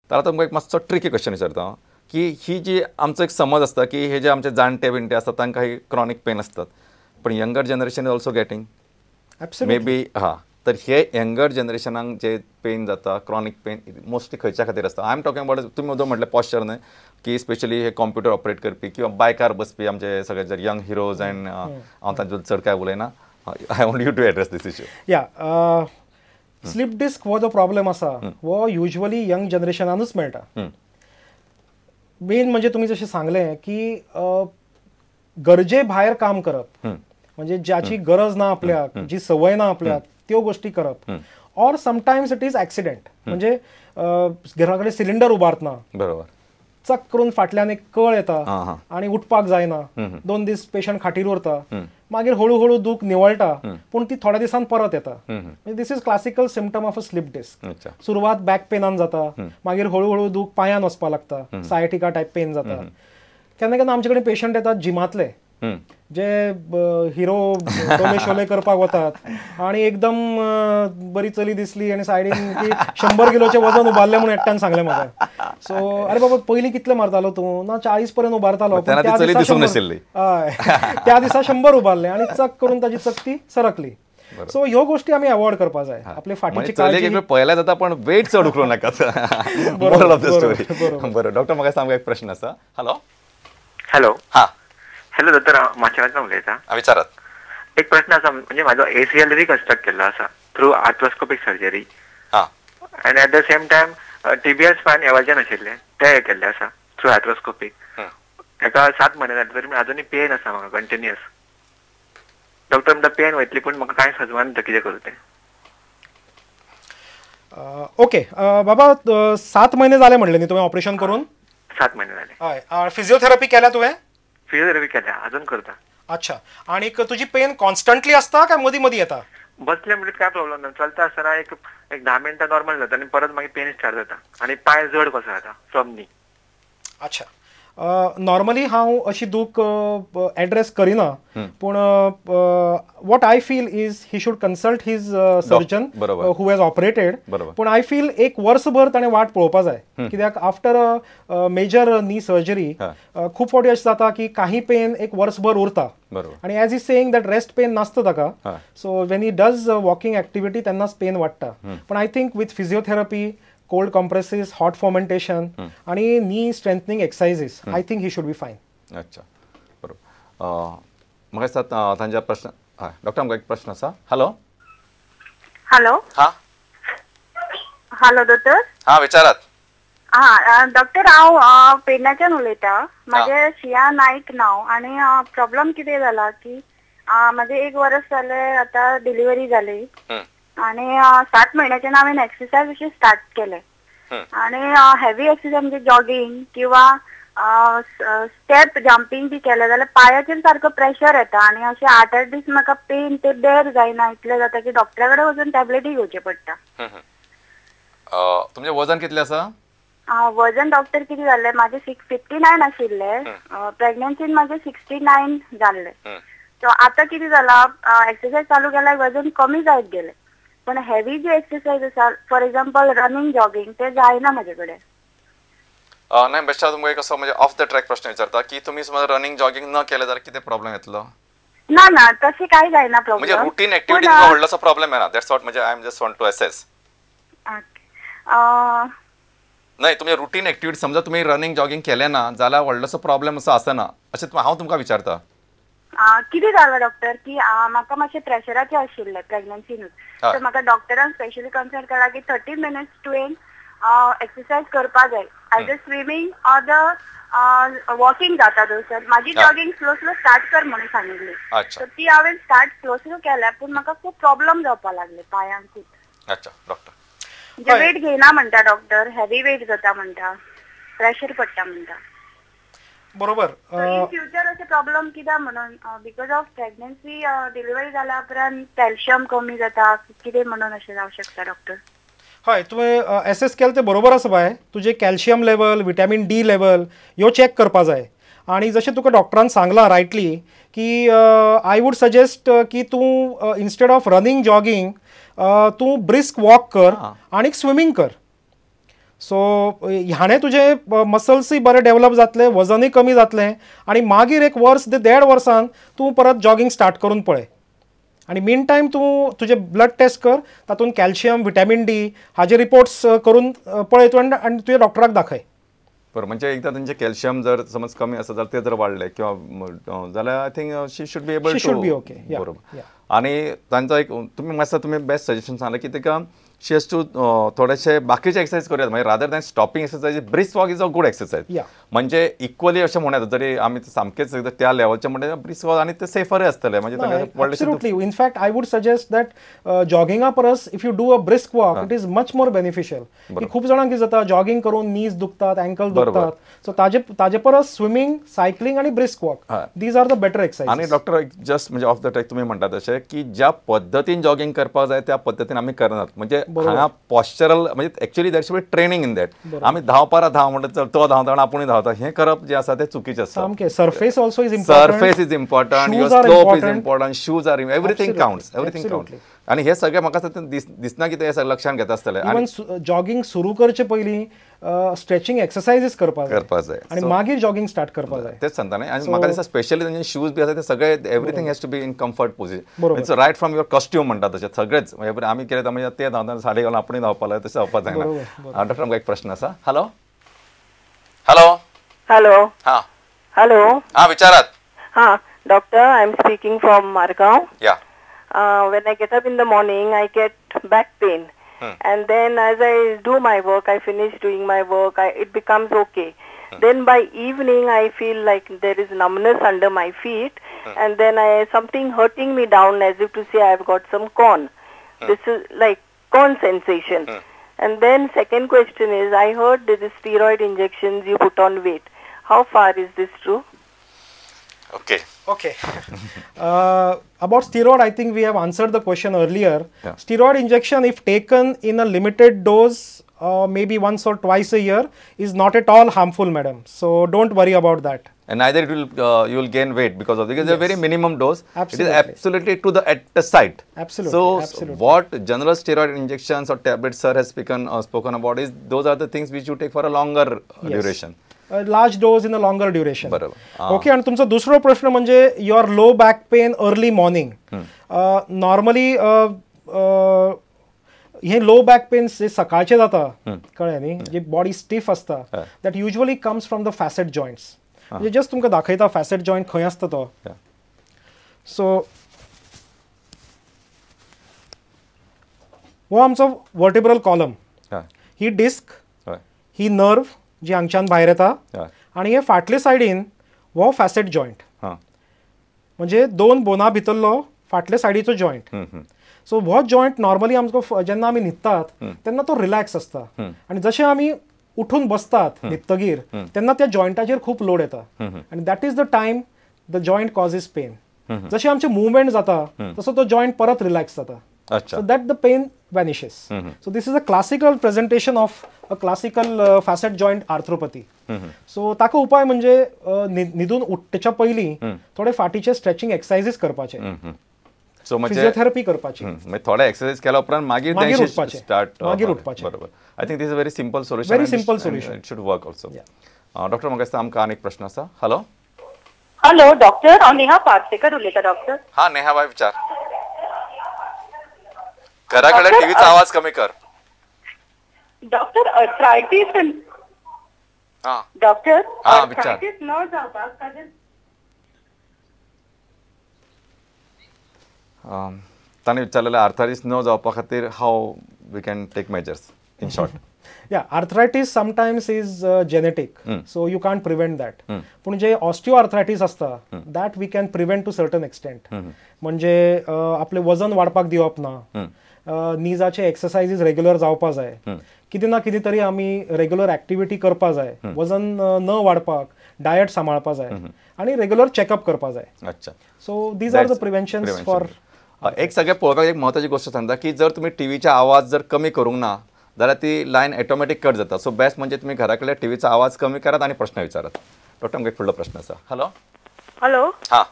तर आतां तुमकां एक मातसो ट्रिकी क्वेश्चन विचारता की ही जी आमचो एक समज आसता की हे जे आमचे जाणटे बिणटे आसतात तांकां ही क्रॉनीक पेन आसतात, पण younger generation is also getting may be. हां, तर हे यंगर जनरेशनाक जे पेन जाता क्रॉनीक पेन मोस्टली खंयच्या खातीर आसता? I am talking about तुमी जो म्हटलें पॉश्चर न्हय की स्पेशली हे कॉम्प्युटर ऑपरेट करपी किंवा बायकार बसपी आमचे सगळे जे यंग हिरोज अँड हांव तांचे चड काय उलयना. I want you to address this issue. Yeah, slip disc हो जो प्रॉब्लेम आसा हो युजली यंग जनरेशनानूच मेळटा. मेन म्हणजे तुमी जशें सांगलें की गरजे भायर काम करप, म्हणजे ज्याची गरज ना आपल्याक, जी सवय ना आपल्याक, त्यो गोष्टी करप. Or sometimes it is accident, म्हणजे घरा कडेन सिलिंडर उबारतना बरोबर चक करून फाटल्यान एक कळ येता आनी उठपाक जायना, 2 दीस पेशंट खाटीर उरता, मागीर हळू हळू दूख निवळटा पूण ती थोड्या दिसान परत येता. This is classical symptom of a slip disc. सुरवात बॅक पेनान जाता, मागीर हळूहळू दूख पांयान वचपाक लागता, सायटिका टायप पेन जाता. केन्ना केन्ना आमचे कडेन पेशंट येतात जिमांतले, जे हिरो डोले शोले करपाक वतात आणि एकदम बरी चली दिसली आणि सायडीन की 100 किलोचे वजन उबारले म्हणून एकट्यान सांगले म्हाका. सो अरे बाबा पयलीं कितले मारतालो तूं? ना 40 पर्यंत उबारतालो, त्या दिसा 100 उबारले आणि चक करून ताजी चकती सरकली. सो ह्यो गोष्टी आमी अवॉइड करपाक जाय. आपले फाटीची काळजी पळयल्यार जाता पण वेट चड उखलूं नाकात. Moral of the story. बरं डॉक्टर, म्हाका सामको एक प्रश्न आसा. Hello hello. हां हॅलो दोतोर, हांव माशेलांतल्यान उलयतां. विचारात. एक प्रश्न आसा, म्हणजे म्हाजो ACL रिकन्स्ट्रक्ट केल्लो आसा थ्रू आर्थ्रोस्कोपीक सर्जरी, आनी at the same time tibial spine avulsion आशिल्लें तें हें केल्लें आसा थ्रू आर्थ्रोस्कोपीक. हेका 7 म्हयने जाले तरी आजुनूय पेन आसा म्हाका कंटिन्युअस. डॉक्टर म्हणटा पेन वयतली पूण म्हाका कांय सजवाना कितें करूं तें. ओके बाबा, 7 म्हयने जाले म्हणलें न्ही तुवें ऑपरेशन करून? 7 म्हयने जाले. हय. फिजियोथेरपी केल्या तुवें? फिजियोथेरपी केल्या, अजून करता. अच्छा, आनी तुजी पेन कॉन्स्टंटली आसता काय मदीं मदीं येता? बसले म्हणल्यार काय प्रॉब्लम ना, चलता आसतना एक 10 मिनटां नॉर्मल जाता आनी परत मागीर पेन स्टार्ट जाता आनी पांय जड कसो जाता फ्रॉम नी. अच्छा, नॉर्मली हांव अशी दूख एड्रेस करिना, पूण what I feel is he should consult his surgeon who has operated. पूण I feel एक वर्सभर ताणें वाट पळोवपा जाय, कित्याक after a major knee surgery खूब फावटी अशें जाता की काही पेन एक वर्सभर उरता आनी as he saying that rest pain नासता ताका. So when he does walking activity तेन्नाच पेन वाडटा. पूण I think with physiotherapy, cold compresses, hot fomentation आणि knee strengthening exercises, I think he should be fine. अच्छा, बरोबर. म्हाका दिसता तांच्या प्रश्न. हय डॉक्टर, आमकां एक प्रश्न आसा. Hello hello. हां हॅलो दोतोर. हां विचारात. हां डॉक्टर, हांव पेडण्याच्यान उलयतां. म्हाजें शिया नायक नांव आनी प्रॉब्लम कितें जाला की म्हाजें 1 वर्स जालें आतां डिलिव्हरी जाली आणि 7 म्हयन्याच्यान हांवें एक्सरसायज अशें स्टार्ट केले आणि हेवी एक्सरसायज म्हणजे जॉगिंग किंवा स्टेप जम्पिंग बी केलें जाल्यार पांयाचेर सारको प्रेशर येता आनी अशें 8-8 दीस म्हाका पेन ते बेर जायना, इतलें जाता की डॉक्टरा कडेन वचून टॅबलेटी घेवचे पडटा. तुमचें वजन कितलें आसा? वजन डॉक्टर कितें जाल्लें म्हाजें 59 आशिल्लें, प्रेग्नन्सीन म्हाजें 69 जाल्लें. सो आतां कितें जालां एक्सरसायज चालू केल्यार वजन कमी जायत गेलें, पण हेवी जी एक्सरसाइज आसा फॉर एग्जाम्पल रनिंग जॉगिंग ते जायना म्हजे कडेन. नाही बेश्टा तुमकां एक असो म्हणजे ऑफ the track प्रश्न विचारता की तुमी समज रनिंग जॉगिंग न केलें जाल्यार कितें प्रॉब्लेम येतलो? ना ना तशें कांय जायना प्रॉब्लेम, म्हणजे रुटीन एक्टिविटी तुमकां व्हडलोसो प्रॉब्लेम येना. That's what म्हणजे I am just want to assess. नाही तुमचे रुटीन एक्टिविटी समजा तुमी रनिंग जॉगिंग केलें ना जाल्यार व्हडलोसो प्रॉब्लेम असो आसना अशें हांव तुमकां विचारता. कितें जालां डॉक्टर की म्हाका मातशें प्रेशराचें आशिल्लें प्रेग्नन्सीनूच, सो म्हाका डॉक्टरान स्पेशली कन्सल्ट केला की 30 मिनट्स तुवें एक्सरसायज करपा जाय, either swimming or the walking जाता थंयसर. म्हाजी जॉगिंग स्लो स्लो स्टार्ट कर म्हणून सांगिल्ली, सो ती हांवें स्टार्ट स्लो स्लो केल्या पूण म्हाका खूब प्रॉब्लम जावपा लागले पांयांकूच. अच्छा डॉक्टर, म्हणजे वेट घेयना म्हणटा डॉक्टर, हेवी वेट जाता म्हणटा, प्रेशर पडटा म्हणटा. बरोबर. इन फ्युचर अशे प्रॉब्लम कित्याक म्हणून because of pregnancy delivery जाल्या उपरांत कॅल्शियम कमी जाता कितें म्हणून अशें जावं शकता डॉक्टर? हय, तुवें एसेस केलें तें बरोबर आसा बाय. तुजें calcium level, vitamin D level ह्यो चॅक करपा जाय. आनी जशें तुका डॉक्टरान सांगलां रायटली की I would suggest की तूं इन्स्टेड ऑफ रनिंग जॉगिंग तूं ब्रिस्क वॉक कर आनी स्विमींग कर. सो ह्याणे तुजे मसल्सूय बरे डेवलप जातले, वजनूय कमी जातलें आनी मागीर एक वर्स ते 1.5 वर्सान तूं परत जॉगिंग स्टार्ट करून पळय. आनी मीन टायम तूं तुजें ब्लड टेस्ट कर, तातूंत कॅल्शियम, विटॅमीन डी हाजे रिपोर्ट्स करून पळय तूं आनी तुज्या डॉक्टराक दाखय. बरं, म्हणजे एकदा तेंचे कॅल्शियम जर समज कमी आसा जाल्यार ते जर वाडले किंवा जाल्यार I think she should be able to, should be okay. बरोबर. आनी तांचो एक तुमी मातसो तुमी बेस्ट सजेशन सांगलें की ताका शी हॅज टू थोडेशे बाकीचे एक्सरसाइज करूया, म्हणजे rather than stopping exercise brisk walk is a good exercise. म्हणजे इक्वली अशें म्हणूं येता, जरी आमी सामकेच त्या लेवलचे म्हणजे ब्रिस्क वॉक आनी ते सेफरय आसतले. म्हणजे absolutely. In fact I would suggest that जॉगिंगा परस if you do a brisk walk it is much more beneficial. की खूब जाणांक कितें जाता, जॉगिंग करून नीज दुखतात, अँकल दुखतात. सो ताजे परस स्विमींग, सायकलिंग आनी brisk walk these are the better exercise. आनी डॉक्टर जस्ट म्हणजे ऑफ the track तुमी म्हणटा तशें की ज्या पद्दतीन जॉगिंग करपाक जाय त्या पद्दतीन आमी करनात, म्हणजे हांगा पॉश्चरल म्हणजे actually there should be training in that. आमी धांवपारा धांव म्हणटा तो धांवता आनी आपूणय धांवता, हें करप जें आसा तें चुकीचें आसा. सामकें. Surface also is important, surface is important, your slope is important, shoes are, everything counts, everything counts. आनी हे सगळें म्हाका दिसता दिसना की ते सगळें लक्षांत घेता आसतलें. इवन जॉगिंग सुरू करचे पयलीं स्ट्रेचिंग एक्सरसाइजीस करपाक जाय आनी मागीर जॉगिंग स्टार्ट करपाक जाय. तेच सांगता न्ही. आनी म्हाका दिसता स्पेशली तांचे शूज बी आसा ते सगळे everything has to be in comfort position. It's right from your costume म्हणटा तशें सगळेच. आमी कितें जाता म्हणजे ते धांवता साडी घालून आपूणय धांवपाक लागले तशें धांवपाक जायना. डॉक्टर आमकां एक प्रश्न आसा. हॅलो हॅलो हॅलो हां हॅलो हां विचारात. हां doctor, I am speaking from Margao. Yeah. When I get up in the morning, I get back pain. And then as I do my work, I finish doing my work, it becomes okay. Then by evening, I feel like there is numbness under my feet. And then something hurting me down as if to say I've got some corn. This is like corn sensation. And then second question is, I heard that the steroid injections you put on weight. How far is this true? Okay. Okay. About steroid, I think we have answered the question earlier. Yeah. Steroid injection, if taken in a limited dose, maybe once or twice a year, is not at all harmful, madam. So don't worry about that. And neither it will you will gain weight because of because yes. A very minimum dose. Absolutely. It is absolutely to the at the site. Absolutely. So absolutely. What general steroid injections or tablets sir has spoken about is those are the things which you take for a longer yes. duration. A large dose in a longer duration. बरोबर. Okay. आणि तुमचा दुसरो प्रश्न म्हणजे your low back pain early morning. Normally hey low back pen जे सकाळचे जाता कळ्ळें न्ही, जी बॉडी स्टीफ आसता, that usually comes from the facet joints. म्हणजे जस्ट तुमकां दाखयता फॅसेट जॉयंट खंय आसता तो. सो हो आमचो वर्टिब्रल कॉलम, ही डिस्क, ही नर्व जी हांगच्यान भायर येता आनी हे फाटले सायडीन हो फॅसेट जॉयंट, म्हणजे दोन बोना भितरलो फाटले सायडीचो जॉयंट. सो हो जॉयंट नॉर्मली आमचो जेन्ना आमी न्हिदतात तेन्ना तो रिलॅक्स आसता आनी जशें आमी उठून बसतात न्हिदतगीर तेन्ना त्या जॉयंटाचेर खूब लोड येता आनी that is the time the joint causes pain. जशें आमचें मुवमेंट जाता तसो तो जॉयंट परत रिलॅक्स जाता. So that the pain vanishes. So this is a classical presentation of a classical facet joint arthropathy. So ताका उपाय म्हणजे न्हिदून उठच्या पयलीं थोडे फाटीचे स्ट्रेचिंग एक्सरसाइजीस करपाचे, सो म्हणजे फिजियोथेरपी करपाची, म्हणजे थोडे एक्सरसाइज केल्या उपरांत मागीर उठपाचें, स्टार्ट मागीर उठपाचें. बरोबर. I think this is a very simple solution. Very simple solution. It should work also. Doctor म्हाका दिसता आमकां आनीक प्रश्न आसा. हॅलो हॅलो डॉक्टर, हांव नेहा पार्सेकर उलयतां. डॉक्टर हां नेहा बाय विचार. घरा कडेन टीव्हीचा आवाज कमी कर. डॉक्टर अर्थरायटीस, डॉक्टर अर्थरायटीस न जावपाक ताजें ताणें विचारलेलें आर्थरायटीस न जावपा खातीर how we can take measures in short. Yeah, arthritis sometimes is genetic, so you can't prevent that. पूण जे ऑस्टिओआर्थरायटीस आसता that we can prevent to certain extent. म्हणजे आपलें वजन वाडपाक दिवप ना, निजाचे एक्सरसाइजीस रेग्युलर जावपा जाय, कितें ना कितें तरी आमी रेग्युलर एक्टिविटी करपा जाय, वजन न वाडपाक डायट सांबाळपा जाय आनी रेग्युलर चॅकअप करपा जाय. अच्छा. So these are the preventions for. एक सगळ्या पळोवपाक एक म्हत्वाची गोष्ट सांगता की जर तुमी टीव्हीचा आवाज जर कमी करूंक ना जाल्यार ती लायन ऑटोमॅटीक कट जाता. सो बेस्ट म्हणजे तुमी घरा कडल्या टीव्हीचा आवाज कमी करात आनी प्रश्न विचारात. डॉक्टर आमकां एक फुडलो प्रश्न आसा. हॅलो हॅलो हां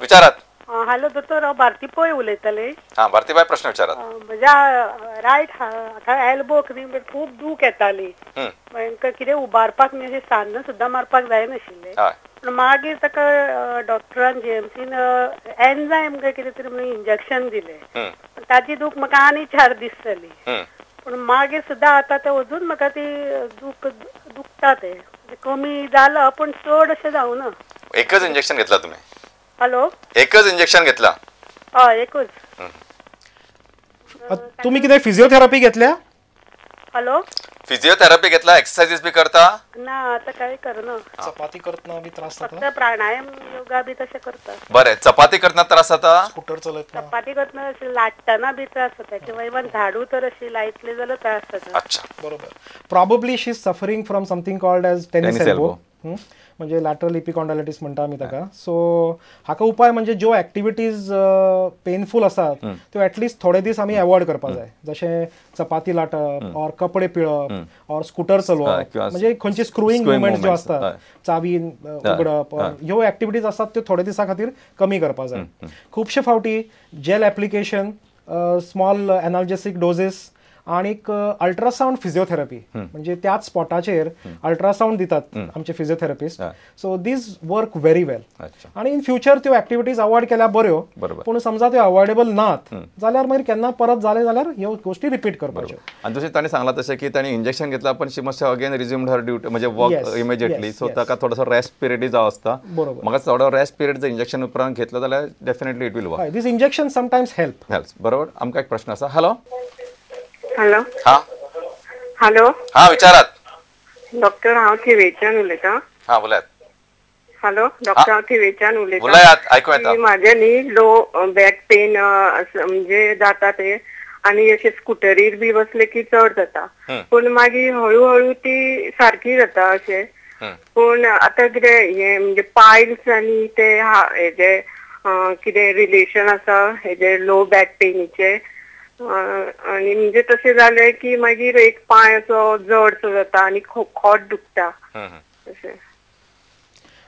विचारात. हॅलो दोतोर, हांव भारती पै उलयतालें. हां भारती बाय, प्रश्न विचारात. म्हज्या रायट हाका एल्बोक न्ही खूब दूख येताली, कितें उबारपाक न्ही अशें सान्न सुद्दां मारपाक जायनाशिल्लें. पूण मागीर ताका डॉक्टरान जीएमसीन एन्झायम काय कितें तरी म्हणून इंजेक्शन दिलें, ताजी दूख म्हाका आनी 4 दीस जाली. पूण मागीर सुद्दां आतां ते अजून म्हाका ती दूख दुखता, ते कमी जाला पूण चड अशें जावना. एकच इंजेक्शन घेतला तुम्ही? हॅलो, एकच इंजेक्शन घेतला? हय, एकच. तुम्ही कितें फिजिओथेरपी घेतल्या? हॅलो, फिजिओथेरपी घेतला, एक्सरसाइजीस बी करता? ना, आता काय करना. चपाती करतना बी त्रास जाता? फक्त प्राणायाम योगा बी तशें करता. बरें, चपाती करतना त्रास जाता? स्कूटर चलयतना? चपाती करतना अशी लाटतना बी त्रास जाता, किंवा इवन झाडू तर अशी लायतली जाल्यार त्रास जाता. अच्छा, बरोबर. Probably she is suffering from something called as tennis elbow, म्हणजे लॅटरल इपिकॉन्डायलायटिस म्हणटा आमी ताका. सो हाका उपाय म्हणजे ज्यो एक्टिविटीज पेनफूल आसात त्यो एटलिस्ट थोडे दीस आमी एवॉयड करपाक जाय, जशें चपाती लाटप ऑर कपडे पिळप ऑर स्कूटर चलोवप, म्हणजे खंयची स्क्रुईंग मुवमेंट्स ज्यो आसतात, चावी उगडप, ह्यो एक्टिविटीज आसात त्यो थोडे दिसां खातीर कमी करपाक जाय. खुबशे फावटी gel application, small analgesic doses आणीक अल्ट्रासावंड फिजिओथेरपी, म्हणजे त्याच स्पॉटाचेर अल्ट्रासावंड दितात आमचे physiotherapist. So these work very well. आणि इन फ्युचर त्यो एक्टिविटीज अवॉयड केल्यार बऱ्यो, पूण समजा त्यो अवॉयडेबल नात जाल्यार मागीर केन्ना परत जाले जाल्यार ह्यो गोष्टी रिपीट करपाच्यो. आनी जशें ताणें सांगलां तशें की ताणें इंजेक्शन घेतला पण she must again resumed her duty, म्हणजे वर्क इमिजिएटली. सो ताका थोडोसो रेस्ट पिरियड जाव आसता. बरोबर, म्हाका थोडो रेस्ट पिरियड जर इंजेक्शन उपरांत घेतलो जाल्यार definitely it will work. This injection sometimes help. Help, बरोबर. आमकां एक प्रश्न आसा. हॅलो. हॅलो. हां, हॅलो. हां, विचारात. डॉक्टर, हांव थिवेच्यान उलयतां. हां, बोलात. हॅलो डॉक्टर, हांव थिवेच्यान उलयतां. बोलात, आयकूं येता. म्हाजें न्ही लो बॅक पेन म्हणजे जाता ते, आनी अशें स्कुटरीर बी बसले की चड जाता, पूण मागीर हळू हळू ती सारकी जाता अशें. पूण आतां कितें हें म्हणजे पायल्स आनी ते हेजे कितें रिलेशन आसा हेजे लो बॅक पेनीचे, आनी म्हणजे तशें जालें की मागीर एक पांय असो जडसो जाता आनी खोट दुखता अशें.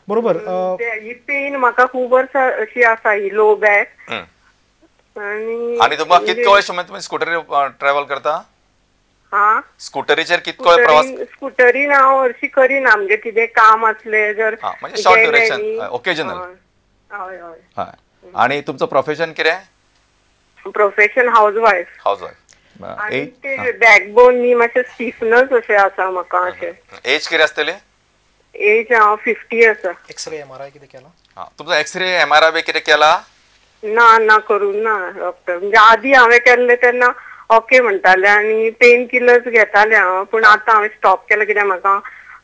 बरोबर. ही पेन म्हाका खूब वर्सां अशी आसा ही लो बॅक. आनी तुमकां कितको वेळ तुमी स्कुटरीर ट्रॅव्हल करता? हां, स्कुटरीचेर कितको वेळ प्रवास? स्कुटरीन हांव हरशीं करिना, म्हणजे कितें काम आसलें जर, म्हणजे शॉर्ट ड्युरेशन, ओकेजनल. हय हय. आनी तुमचो प्रोफेशन कितें? Profession housewife. Housewife. आनी ते बॅकबोन न्ही मातशें स्टिफनस अशें आसा म्हाका अशें. एज कितें आसतली? एज हांव 50 आसा. एक्सरे एमआरआय कितें केला? हां, तुमचो एक्सरे एमआरआय बी कितें केला? ना ना, करूं ना डॉक्टर. म्हणजे आदी हांवें केल्लें तेन्ना ओके म्हणटाले आनी पेन किलर्स घेतालें हांव, पूण आतां हांवें स्टॉप केलें कित्याक म्हाका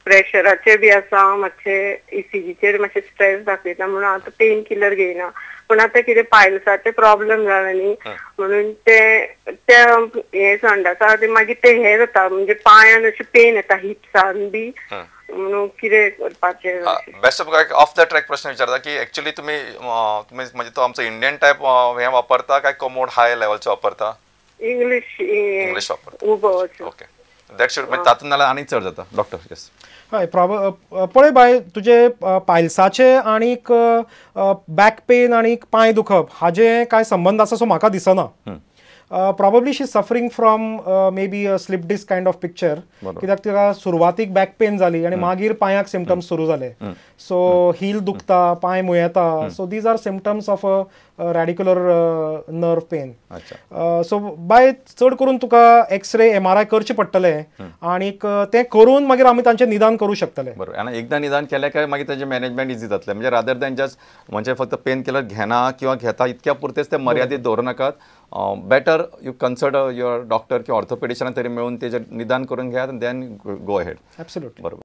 प्रेशराचें बी आसा, मातशें ईसीजीचेर मातशें स्ट्रेस दाखयता म्हणून आतां पेन किलर घेयना. पूण आतां कितें पायल्साचे प्रॉब्लम जाला न्ही, म्हणून ते हे संडासा ते मागीर ते हे जाता, म्हणजे पांयान अशें पेन येता हिप्सान बी, म्हणून कितें करपाचें. Best of off the track प्रश्न विचारता की एक्चुअली तुमी म्हणजे तो आमचो इंडियन टायप हें वापरता काय कमोड हाय लेवलचो वापरता? इंग्लीश. इंग्लीश वापरता. उबो. ओके, that should, म्हणजे तातूंत नाल्यार आनी चड जाता. डॉक्टर, येस. हय, पळय बाय, तुजे पायल्साचे आनीक बॅक पेन आनीक पांय दुखप हाजे कांय संबंद आसा सो म्हाका दिसना. Probably she suffering from maybe a slip disc kind of picture, कित्याक तिका सुरवातीक बॅक पेन जाली आनी मागीर पांयाक सिमटम्स सुरू जाले. सो हील दुखता, पांय मुयेता, so these are symptoms of a radicular nerve pain. So बाय, चड करून तुका एक्सरे एमआरआय करचे पडटले आनीक तें करून मागीर आमी तांचें निदान करूं शकतले. बरोबर. आनी एकदां निदान केलें काय मागीर तांचें मॅनेजमेंट इजी जातलें. म्हणजे रादर दॅन जस्ट म्हणजे फक्त पेन किलर घेना किंवा घेता इतक्या पुरतेच ते मर्यादीत दवरूं नाकात. Better you consult your doctor किंवा ऑर्थोपेडिशियन तरी मेळून तेजें निदान करून घेयात आनी then go ahead. Absolutely. बरोबर.